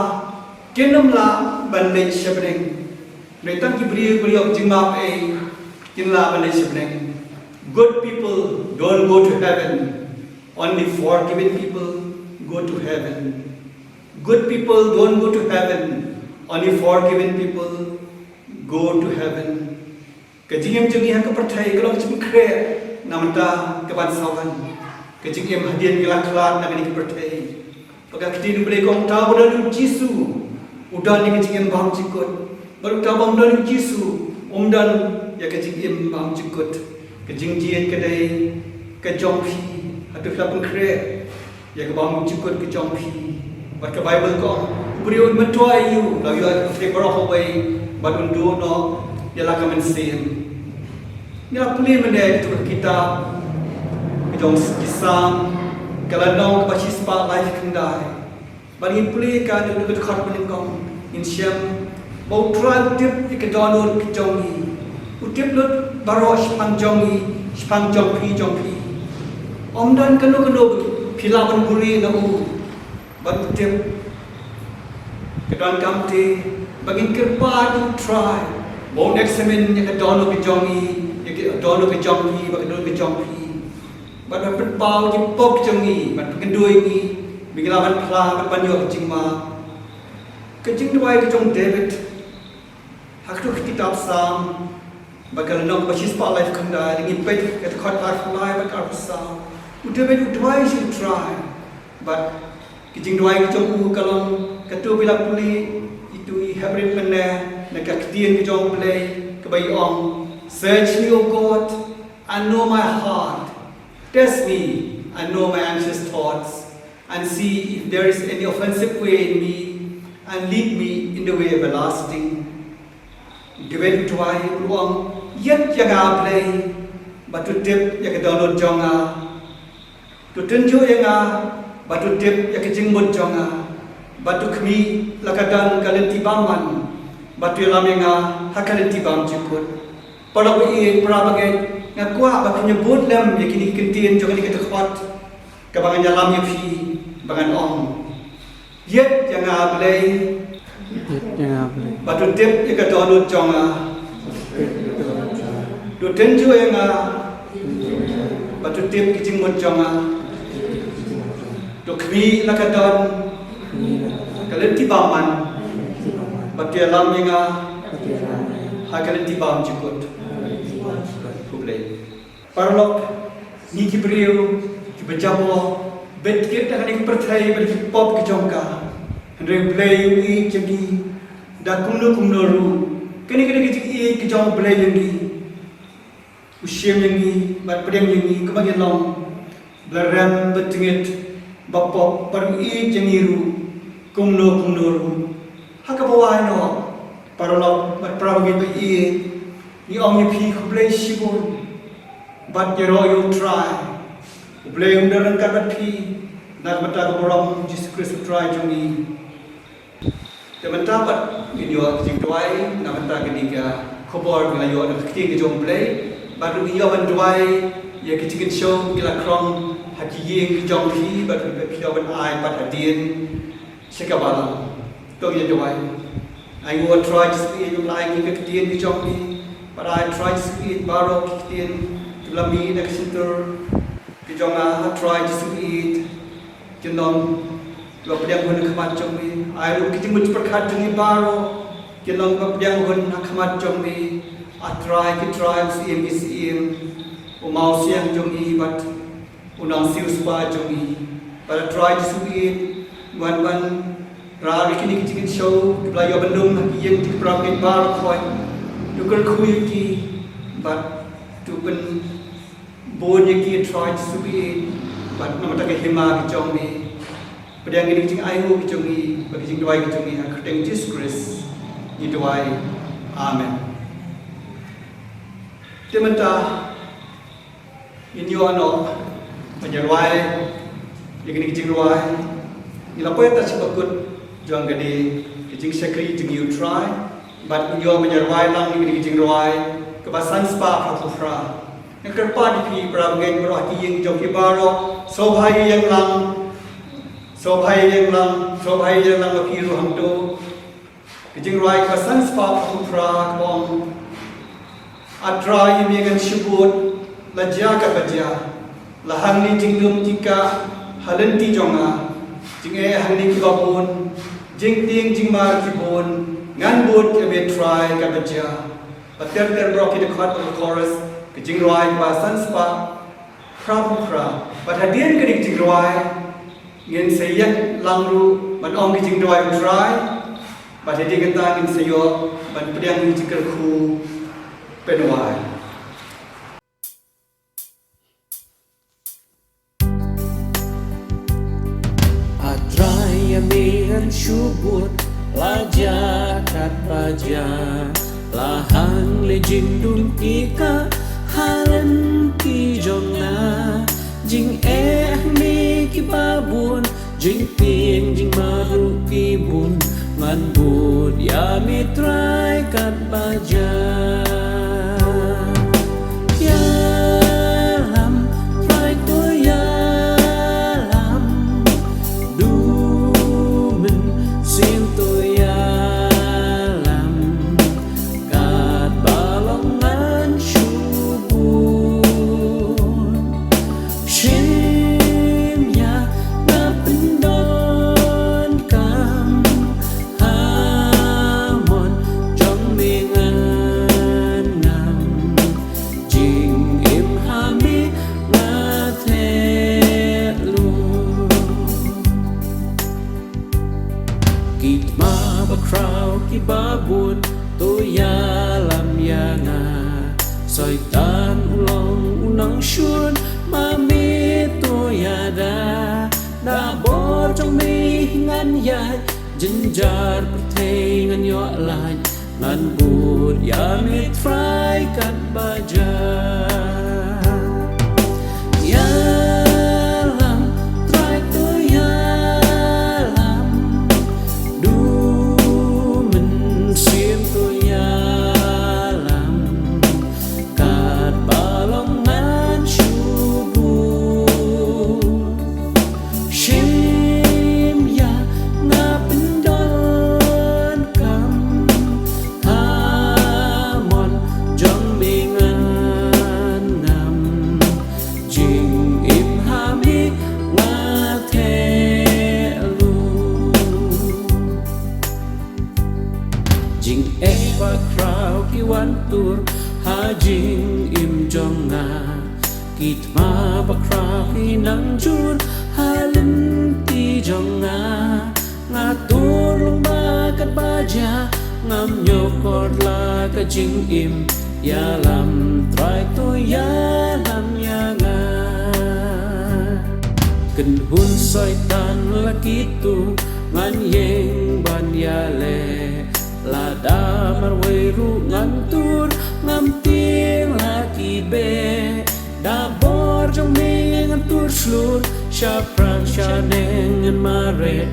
kin ym lah ban leit sha bneng. Hynrei tang ki briew kiba ïoh jingmap ei kin lah ban leit sha bneng. Good people don't go to heaven. Only forgiven people go to heaven. Good people don't go to heaven, only forgiven people go to heaven. Ka jingim jong ngi ha ka pyrthei ka long ka jingkhreh na ka bynta ka ban sa wan. Ka jingim hadien ka la khlad na kane ka pyrthei. Bad ka ktien U Blei ka ong uta uba don ïa u Jisu u don ïa ka jingim bymjukut. Bad uta uba ym don ïa u Jisu um don ïa ka jingim bymjukut. Ka jingjied ka dei ka jong phi. Hato phi la pynkhreh ïa ka bymjukut ka jong phi? Bad ka Baibl ka ong, u briew un myntoi ïa u, la ïoh ïa ka pyrthei baroh kawei, bad un duh noh ïa la ka mynsiem. Ngi la pule mynne ïa kito ki kitab, ka jong ki Salm, ka lynnong kaba shispah laiphew khyndai. Bad ngin pule ïa ka, ïa ka dkhot ba nyngkong, ngin shem ba U Trai u tip ïa ka dohnud ka jong ngi. U tip lut baroh shaphang jong ngi, shaphang jong phi, jong phi. Ym don kano kano phi lah ban buhrieh na u. Bad u tip. Ka don kamte ba ngin kyrpad ïa U Trai ba un examine ïa ka dohnud ka jong ngi, ïa ka dohnud ka jong phi, bad ka dohnud ka jong phi. Bad ban pynpaw ïa ki pop jong ngi, ban pynkynduh ïa ngi ba ngin lah ban phla, bad ban ïoh ka jingma. Ka jingduwai ka jong u David ha kato ka kitab Salm, bad ka lynnong kaba shispah laiphew khyndai, ngin peit ka dkhot arphew lai bad arphew saw. U David u duwai sha U Trai. Bad ka jingduwai ka jong u ka long, kato ba la pule ïa ito i hapdeng mynne na ka ktien ka jong U Blei kaba ong, "Search me, O God, and know my heart. Test me and know my anxious thoughts, and see if there is any offensive way in me, and lead me in the way everlasting." David u duwai u ong, "Ïeit ïa nga Blei, bad to tip ïa ka dohnud jong nga. To tynjuh ïa nga, bad to tip ïa ka jingmut jong nga. Bad to khmih la ka don ka lynti bymman, bad to ïalam ïa nga ha ka lynti bymjukut." Paralok ba ïeit, para bangeit, nga kwah ba phin ïa bud lem ïa kine ki kyntien jong kane ka dkhot, kaba ngan ïalam ïa phi, ba ngan ong, "Ïeit ïa nga Blei, ïeit ïa nga Blei, bad to tip ïa ka dohnud jong nga. To tynjuh ïa nga, bad to tip ka jingmut jong nga. To khmih la ka don ka lynti bymman, bad to ïalam ïa nga ha ka lynti bymjukut." Khublei. Paralok, ngi ki briew kiba jaboh beit kit na kane ka pyrthei bad ki pop ki jong ka. Hynrei U Blei u ïeit ïa ngi da kumno kumno ruh. Kane, kane ka jingïeit ka jong U Blei ïa ngi. U shim ïa ngi bad pdiang ïa ngi kumba ngi long, ba rem, ba jngai, ba pop, bad u ïeit ïa ngi ruh kumno kumno ruh. Ha kaba wai noh, paralok bad para bangeit ba ïeit, ngi ong ïa phi khublei shibun. Bad ïaroh ïa U Trai. U Blei un da ryngkat bad phi na ka bynta ka burom U Jisu Khrist U Trai jong ngi. Te mynta pat ngin ïoh ka jingduwai na ka bynta kane ka khubor ba ngi la ïoh na ka ktien ka jong U Blei. Bad ruh ngin ïoh ban duwai ïa ki jingkynshew ba ki la khrong ha ki ïing ki jong phi, bad phi ïoh ban ai pat hadien sha ka balang. To ngin duwai. Ai nguh, A Trai Jisu, ïa ba la ai ngi ka ktien ka jong phi. Bad ai, A Trai Jisu, ïa baroh ki ktien kiba la mih na ka shyntur ka jong nga, A Trai Jisu, ïa kin long kiba pdiang hun ha khmat jong me. Ai ruh ki jingmut jingpyrkhat jong ngi baroh kin long kiba pdiang hun ha khmat jong me. A Trai ki trai, u Syiem ki syiem, u Mawsiang jong ngi bad u Nongsiewspah jong ngi. Bad A Trai Jisu, ïa wan ban rah ïa kine ki jingkynshew kiba la ïoh ban lum ha ki ïing ki para bangeit baroh khoit. To kyrkhu ïa ki bad to pyn bun ïa ki, A Trai Jisu, bad na ka bynta ka hima ka jong me. Pdiang ïa ki jingainguh ki jong ngi bad ki jingduwai ki jong ngi, ha ka kyrteng Jisu Khrist ngi duwai. Amen. Te mynta ngin ïoh noh ban ïa rwai ïa kine ki jingrwai. Ngi la poi ta sha bakut jong kane ka jingshakri jong U Trai. Bad ngin ïoh ban ïa rwai lang ïa kine ki jingrwai kaba san spah phra phew phra. Nga kyrpad ïa phi para bangeit baroh ha ki ïing jong phi baroh, sngewbha ïeng lang, sngewbha ïeng lang, sngewbha ïeng lang ma phi ruh hangto. Ka jingrwai kaba san spah phra phew phra ka ong, A Trai, ïa me ngan shibun, la jia katba jia, la hangne jinglum jingkah ha lynti jong nga. Jingeh hangne kiba bun, jingtieng jingmar ki bun, ngan bud ïa me Trai katba jia. Bad ter ter baroh ki dkhot bad chorus, ki jingrwai kiba san spah phra phew phra. Bad hadien kane ka jingrwai, ngin sa ïeng lang ruh ban ong ki jingduwai U Trai. Bad hadien kata ngin sa ïoh ban pdiang ïa ka jingkyrkhu pynwai. A Trai, ïa me ngan shu bud, la jia katba jia, la hangne jingdum ki ka ha lynti jong nga. Jingeh hangne kiba bun, jingtieng jingmar ruh ki bun, ngan bud ïa me Trai katba jia. Ïalam, Trai to ïalam, du mynsiem to ïalam, katba long ngan shu bud. Shim ïa nga pyndonkam, ha mon jong me ngan ngam, jingim ha me nga theh lut. Ki thma bakhraw kiba bun, to ïalam ïa nga. Soitan u long u nongshun, ma me to ïada. Da bor jong me hi ngan ïaid, jynjar pyrthei ngan ïoh lait. Ngan bud ïa me Trai katba jia. Ïalam, Trai to ïalam, du mynsiem to ïalam, katba long ngan shu bud. Shim ïa nga pyndonkam, ha mon jong me ngan ngam, jingim ha me nga theh lut. Jingeh bakhraw ki wan tur ha jingim jong nga. Ki thma bakhraw ki nang jur ha lynti jong nga. Nga tur lyngba katba jia, ngam ñiewkor la ka jingim. Ïalam, Trai to ïalam ïa nga. Kynhun Soitan la ki tu, ngan ïeng ban ïaleh. Lada marwei ruh ngan tur, ngam tieng la ki beh. Da bor jong me ngan tur shlur, shaphrang shaneng ngan mareh.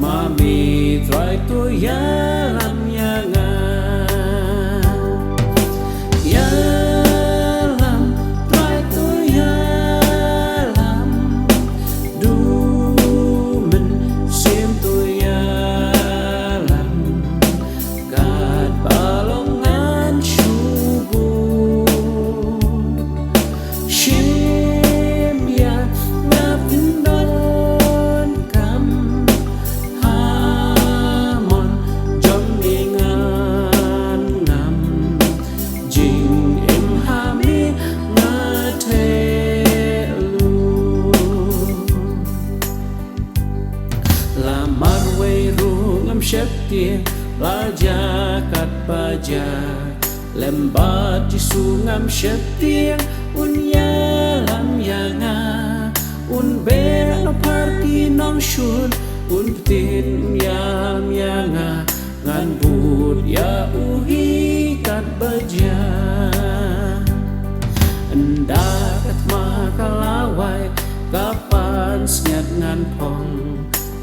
Ma me Trai to ïalam ïa nga. Ïalam, Trai to ïalam, du mynsiem to ïalam, katba long ngan shu bud. Shim ïa nga pyndonkam, ha mon jong me ngan ngam, jingim ha me nga theh lut. La marwei ruh ngam sheptieng, la jia katba jia. Lem bad Jisu ngam sheptieng, un ïalam ïa nga. Un beh na phar ki nongshun, un btin, un ïalam ïa nga. Ngan bud ïa u hi katba jia. Ynda ka thma ka lawei, ka pansngiat ngan phong.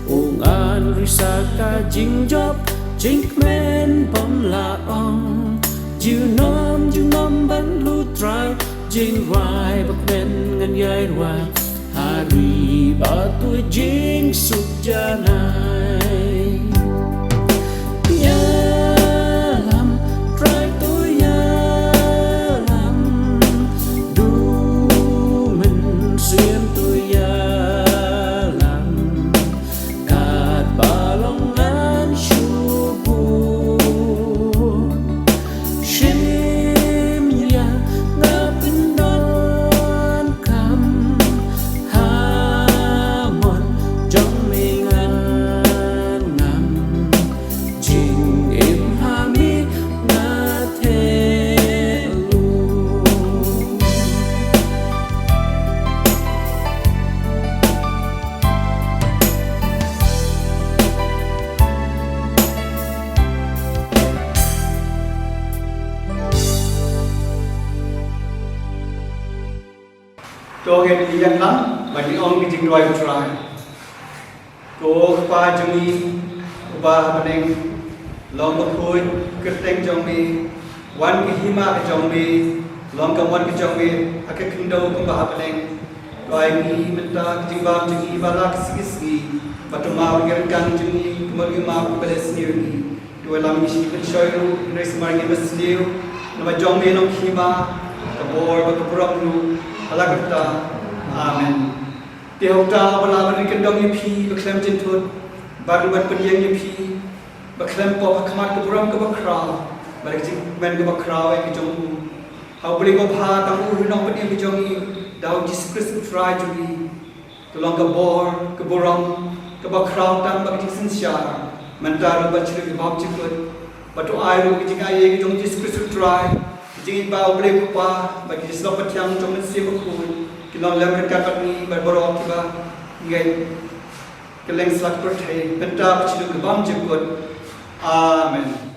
U ngan risa ka jingjop, jingkmen bym lah ong. Junom junom ban lut Trai, jingrwai ba kmen ngan ïai rwai. Ha ri ba tu jingsuk janai. Ïalam, Trai to ïalam, du mynsiem to ïalam, To ngin ïalam bad ong ki jingduwai U Trai. Ko Kpa jong ngi uba ha bneng, long bakhuid ka kyrteng jong me, wan ka hima ka jong me, long ka mon ka jong me ha ka khyndew kumba ha bneng. To ai ngi mynta ka jingbam jong ngi ba la ka sngi sngi, bad to map ïa ka ryngkang jong ngi kumba ngi map ïa kiba la sniew ïa ngi. To ai lam ngi shi pynshoi ruh, hynrei sumar ngi mynsniew, namar jong me long ka hima, ka bor bad ka burom ruh ha la karta. Amen. Te ha uta uba la ban ri kyndong ïa phi bakhlem jynthut, bad ruh ban pynïeng ïa phi bakhlem pop ha khmat ka burom kaba khraw bad ka jingkmen kaba khraw ïa ka jong u, ha U Blei uba bha, tang u hi u nongpynim ka jong ngi, da U Jisu Khrist U Trai jong ngi. To long ka bor, ka burom, kaba khraw tam bad ka jingsynshar mynta ruh bad sha ri bymjukut. Bad to ai ruh ka jingai ka jong U Jisu Khrist U Trai, ka jingim ba U Blei U Kpa bad ka jingsuk pathiang jong U Mynsiem Bakhuid kin long lem ryngkat bad ngi bad baroh kiba ngeit kylleng sa ka pyrthei mynta bad sha ri bymjukut. Amen.